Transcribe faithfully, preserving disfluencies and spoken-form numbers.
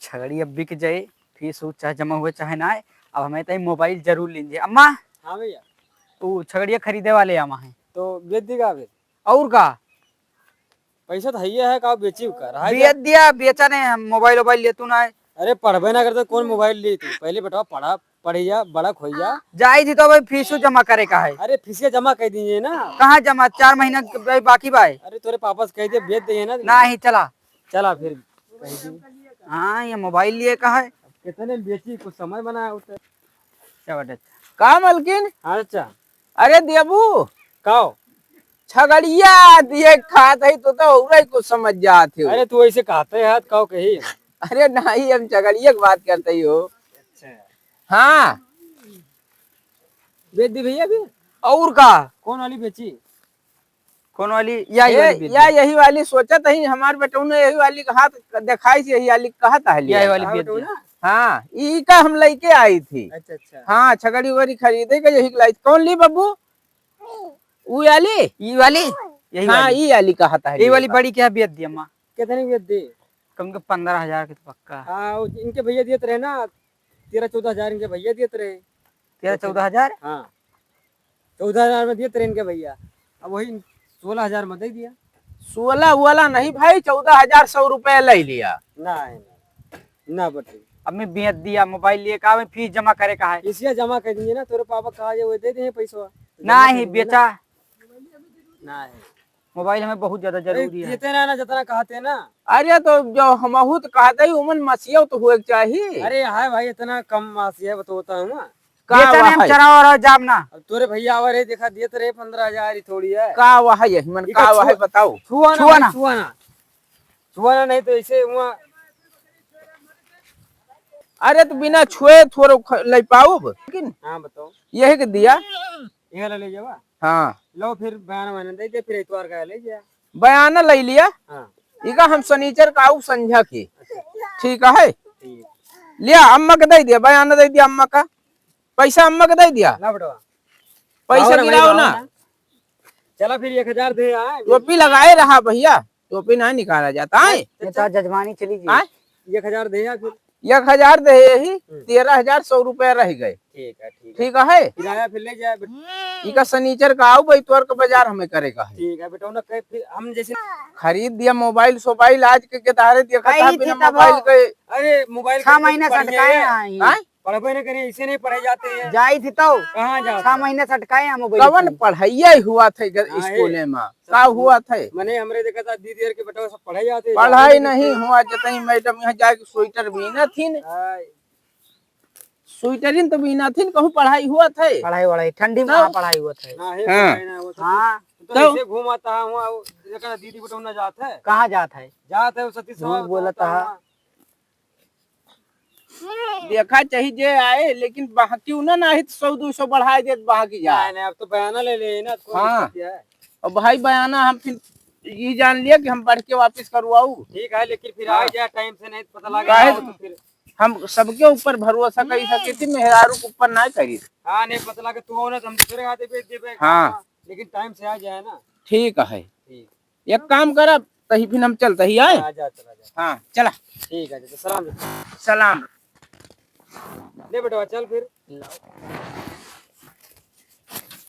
छगड़ी अब बिक जाए, फीस ऊस चाहे जमा हुए चाहे ना आए, अब हमें तो मोबाइल जरूर लीजिए। अम्मा, हाँ भैया। वो छगड़िया खरीदे वाले आमा है। तो बेच देगा अभी? और का? पैसा तो हइये है, का बेची का? रहा बेच दिया, बेचा नहीं, हम मोबाइल वोबाइल ले तू ना है। अरे पढ़बे ना करते, कौन मोबाइल ली तू? पहले बेटवा पढ़ा, पढ़िया, बड़ा खोइया। जाई थी तो भाई फीस जमा करे का है। अरे फीस जमा कर दीजिए ना। कहाँ जमा? चार महीना के भाई बाकी बा। अरे तोरे पापा से कह दे, बेच दे ना। नहीं, चला। चला फिर कह दी। हाँ, ये मोबाइल लिए का है। कितने में बेची, कुछ समय बनाया उसे। अच्छा बेटा। का मलकिन? हाँ चाचा। अरे देबू। का हो? छगड़िया दिए खात है, तो, तो और ही कुछ समझ जात हो। अरे तू ऐसे कहते है, का हो कही? अरे नहीं, हम छगड़िया की बात करते ही हो। अच्छा। हाँ। बेच दी भैया अभी। और का? कौन वाली बेची? कौन वाली? या, ए, वाली बेच या दी। यही वाली सोचत ही, हमार बेटऊ ने यही वाली का हाथ दिखाई से, यही वाली कहत है, या लिया। वाली हाँ, बेच बेटऊ दी। ना? हाँ, ई का हम लेके आई थी। अच्छा, अच्छा। हाँ, छगड़ी वगड़ी खरीदे के यही लाई। कौन ली बब्बू? ऊ वाली? ई वाली? यही हाँ, वाली। ई वाली कहत है, ई वाली लिया। बड़ी क्या बेच दी अम्मा? कितने की बेच दी? कम के पन्द्रह हजार के तो पक्का। हाँ, वो इनके भैया दिए रहे ना, तेरह चौदह हजार इनके भैया दिए रहे। तेरह चौदह हजार? हाँ, चौदह हजार में दिए रहे इनके भैया, अब वही सोलह हजार में दे दिया। सोलह वाला नहीं भाई, चौदह हजार सौ रुपया ले लिया। नहीं, नहीं, ना बटे। अब मैं बेच दिया, मोबाइल लिए का, मैं फीस जमा करे का है। इसिया जमा कर दीजिए ना, तोरे पापा कहा जे वो दे दे पैसा। जमा नहीं, कर दीजिए ना। बेचा। नहीं। मोबाइल हमें बहुत ज्यादा अरे, जरूरी है। जितना ना, जितना कहते ना। अरे, तो जो हमहू तो कहते ही, उमन मसीहा तो हुए के चाहिए। अरे, हाय भाई, इतना कम मसीहा तो होता है ना। का बेचा नहीं, हम वाह है? चरावा रहा जाम ना। अब तोरे भैया आवा रहे, देखा, दिए तो रहे पन्द्रह हजार ही थोड़ी है। का वाह है, यही मन ई का का वाह है, छुआ-, बताओ। छुआ ना छुआ भाई, ना। छुआ ना। छुआ ना, नहीं तो ऐसे हुआ। अरे, तो बिना छुए थोड़ो ख-, ले पाऊब? लेकिन हाँ, बताओ। यही के दिया। ये वाला ले जावा? हाँ। लो फिर बयाना मैंने दे दे, फिर इतवार का ले जा। बयाना ले लिया। हाँ। इका हम सनीचर का आऊ संझा के। अच्छा। ठीक है? ठीक। लिया, अम्मा के दे दिया, बयाना दे दिया अम्मा का। पैसा अम्मा के दे दिया। ना बेटवा। पैसा आओ ना भाई, गिराओ आओ ना। ना। चला फिर एक हजार दे आए। टोपी लगाए रहा भैया, टोपी ना निकाला जाता है। ये तो जजमानी चली गई। आए? एक हजार दे आ फिर। एक हजार दे यही, हम्म। तेरह हजार सौ रुपया रह गए। ठीक है, ठीक है। ठीक है? किराया फिर ले जाए बेटा। इका सनीचर का आऊ भाई, तोर के बाजार हमें करे का है। ठीक है बेटा, उन्हें कहे फिर हम जैसे खरीद दिया मोबाइल सोबाइल, आज के, के तारे देखा आई था थी बिना तब मोबाइल के। अरे मोबाइल छह के महीने से पढ़िए। अटकाए हैं। आए? पढ़बे न करिए, ऐसे नहीं पढ़े जाते हैं। जाई थी तो। कहाँ जाते छह हैं? महीने से अटकाए हैं मोबाइल कवन से। पढ़ाइया ही हुआ थे ग-, हाँ, स्कूले है। में? सब का हुआ थे? मने हमरे देखा था दीदी के बेटा सब पढ़े जाते हैं, पढ़ाई जाते नहीं हैं। हुआ, जतई मैडम यहाँ जाके स्वेटर बीना थी न। हाँ। स्वेटरिन तो बीना थी न, कहूँ पढ़ाई हुआ थे? पढ़ाई वढ़ाई, ठंडी में तो कहाँ पढ़ाई हुआ थे? ना, हे हाँ। पढ़ाई ना हुआ था। हाँ। तो तो ऐसे घूमाता है वहाँ, वो देखा दीदी बेटा ना जात है। कहाँ जात है? जात है, वो सतीश झूठ साहब बोलता होता है। है। देखा चाही जे आए, लेकिन बहकी उ ना, नाही तो सौ दो सौ बढ़ाए देत बहकी जा। नहीं, नहीं, अब तो बयाना ले ले ना, कोई हाँ। दिक्कत क्या है? अब भाई बयाना हम फिर ई जान लिया कि हम बढ़ के वापस करवाऊ। ठीक है, लेकिन फिर हाँ। आ जाए टाइम से, नहीं तो पता लगे काहे तो फिर हम सबके ऊपर भरोसा करी सके थी, मेहरारू के ऊपर ना करी। हाँ, नहीं पता लगे तू हो ना तो हम दूसरे हाथे बेच देबे। हाँ। लेकिन टाइम से आ जाए ना। ठीक है। ठीक। एक काम करब, तही फिर हम चलते ही आए। हाँ, जा, चला जा। हाँ, चला। ठीक है, तो सलाम। सलाम। ले बेटवा, चल फिर।